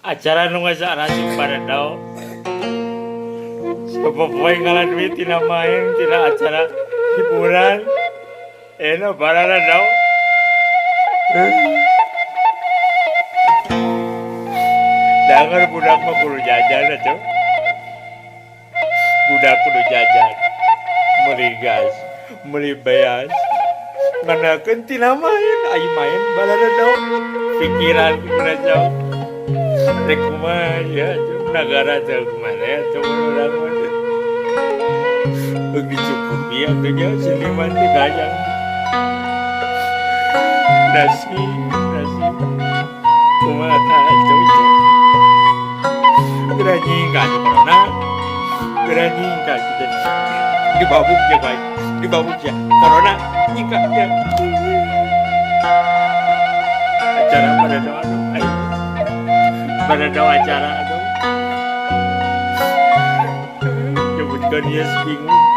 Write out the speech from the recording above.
Acara nu geus arasuk baradau. Sapopoe ngala duit tina main, tina acara hiburan. Enak baradau. Dangar budak mah kudu jajan atuh. Budak kudu jajan. Meuli gas, meuli beas. Nganakeun tina main, ai main baradau. Pikiran kumaha jauh. Rek kumaha ya atuh nagara teh kumaha ya atuh urang mah teh. Geus dicukupi atuh nya seniman teh gayang. Nasi, nasi. Kumaha atuh teh. Geura nyingkat corona. Geura nyingkat teh. Dibabuk ya baik. Dibabuk ya. Corona nyingkat ya. Acara pada doa ayo. Pada doa acara aduh. Nyebutkeun yes bingung.